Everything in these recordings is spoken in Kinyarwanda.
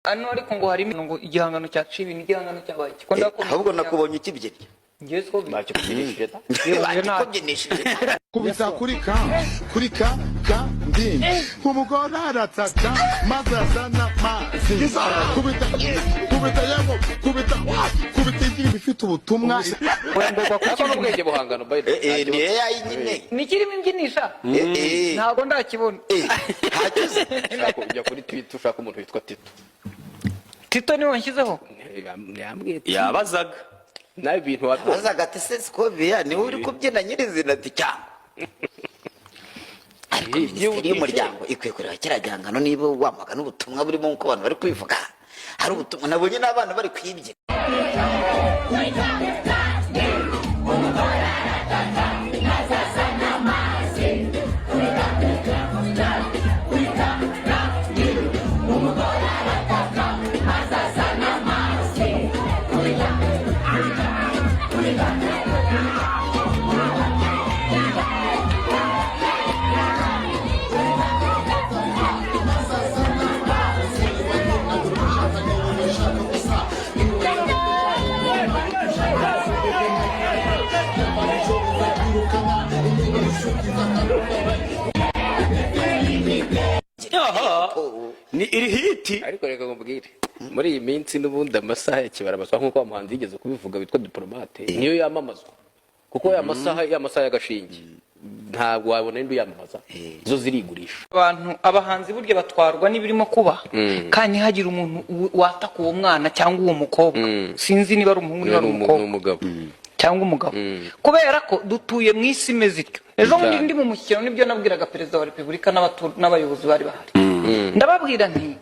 Hano ariko ngo harimo ngo igihangano cyaciye ibintu, igihangano cyabaye iki? Ko ndakubona. Ahubwo nakubonye ukibyinnye. Ngewe siko Bakikubyinishije da. Bakikubyinishije. Kubita kuri ka kuri ka ka ndi umugore arataka maze azana amazi. Kubita, kubita, yego, kubita, kubita indirimbo ifite ubutumwa. Oya, ngomba Ariko kukivuga. n'ubwenge buhangano, by the way. Eh, ni AI nyine. Nikirimo imbyinisha? Eh, eh. Ntabwo ndakibona. Eh, ntacyo uzi. Ushaka ujya kuri Twitter, ushaka umuntu witwa Tito. Tito niwe wanshyizeho. Yambwiye ati, Yabazaga. Nawe ibintu wabibonye. Abazaga ati: "Se Scovia niwe uri kubyina nyirizina?" Ati: "Cyangwa." Ariko Minisiteri y'Umuryango ikwiye kureba kiriya gihangano niba wamagana ubutumwa burimo, nk'uko abantu bari kubivuga. Hari ubutumwa nabonye n'abana bari kwibyina. Aha ni iri hit. Ariko reka nkubwire, muri iyi minsi n'ubundi amasaha ya kibarabaswa, nk'uko wa muhanzi yigeze kubivuga witwa Diplomate, niyo yamamazwa, kuko ya masaha y'agashinge ntabwo wabona indi uyamamaza, zo zirigurisha. Abantu, abahanzi burya batwarwa n'ibirimo kuba, kandi ntihagire umuntu wataka uwo mwana cyangwa uwo mukobwa. Sinzi niba ari umuhungu, niba ari Ni umukobwa umugabo. Cyangwa umugabo, kubera ko dutuye mu isi imeze ityo. Ejo bundi ndi mu mushyikirano, nibyo nabwiraga Perezida wa Repubulika n'abayobozi bari bahari. Ndababwira nti: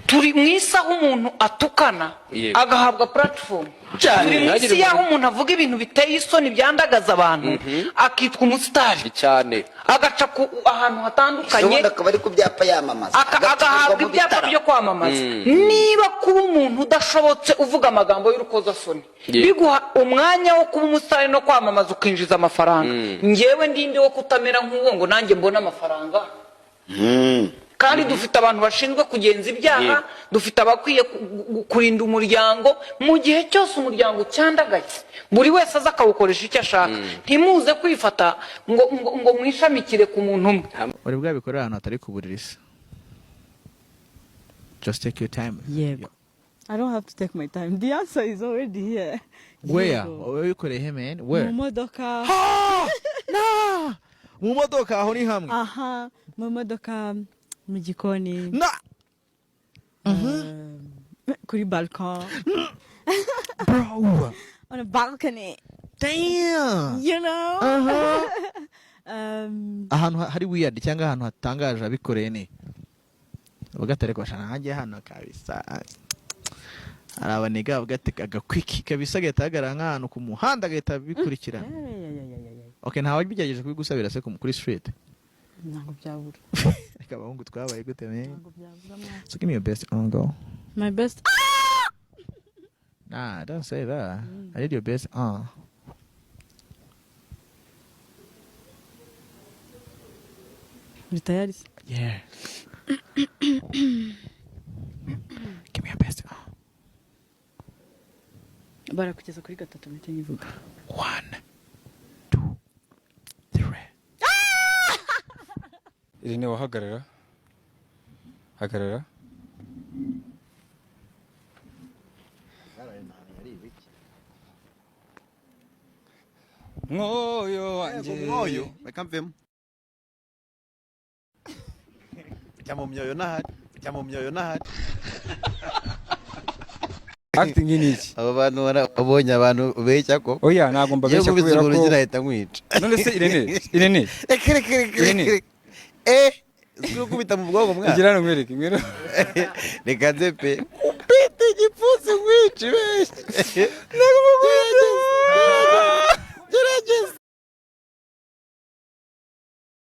"Turi mu isi aho umuntu atukana agahabwa platform. Turi mu Ntihagire isi y'aho umuntu- umuntu avuga ibintu biteye isoni, byandagaza abantu, akitwa umusitari, agaca ku ahantu hatandukanye, Ubundi akaba ari ku byapa yamamaza, agacurirwa agahabwa mu ibyapa bitaramo. byo kwamamaza. Niba kuba umuntu udashobotse uvuga amagambo y'urukozasoni biguha umwanya wo kuba umusitari no kwamamaza, ukinjiza amafaranga, ngewe ndinde wo kutamera nk'uwo ngo nanjye mbone amafaranga? Kandi dufite abantu bashinzwe kugenza ibyaha, dufite abakwiye kurinda umuryango. Mu gihe cyose umuryango ucyandagaye, buri wese aza akawukoresha icyo ashaka, ntimuze kwifata ngo mwishamikire ku muntu umwe." Uri bwabikorera ahantu hatari ku buriri se? Just take your time. Yego. I don't have to take my time. The answer is already here. Where? Yego. Wabikoreye he, man? Mu Where? modoka. Na mu modoka aho ni hamwe? Aha, mu modoka, mu gikoni. Na Kuri balcon. Bro. On a balcony. Damn. You know? Uh-huh. Um, Ahantu hari weird cyangwa ahantu hatangaje abikoreye ni uvuga ati: "Ariko bashana nanjye hano kabisa." Hari abaniga bavuga ati agakwiki kabisa, agahita ahagarara nk'ahantu ku muhanda, agahita bikurikirana. Yeah. Okay, ntawe wabigerageje kubigusabira se kuri street? Ntabwo byabura. Reka, abahungu twabaye gute, man? Ntabwo byabura, man. So give me your best angle. My best. Nah, don't say that. I need your best. Uri tayari se? Yeah, give me your best. Barakugeza kuri gatatu mpite nyivuga. One, two, three. Irene, wahagarara, hagarara. Mwoyo wanjye. Mwoyo, reka mvemo. Jya mu myoyo n'ahari, jya mu myoyo n'ahari. Acting ni iki? Abo bantu babonye abantu ubeshya ko Oya, ntabwo iyo mbabeshya nkubise kubera umuntu ko ugira ahita nkwica. None se Irene, Irene? Reka, reka, reka. Irene. Reka, eh, si gukubita mu bwonko, mwana. Igira hano nkwereke, ngwino. Reka nze pe, kupita igipfunsi nkwica ibeshye.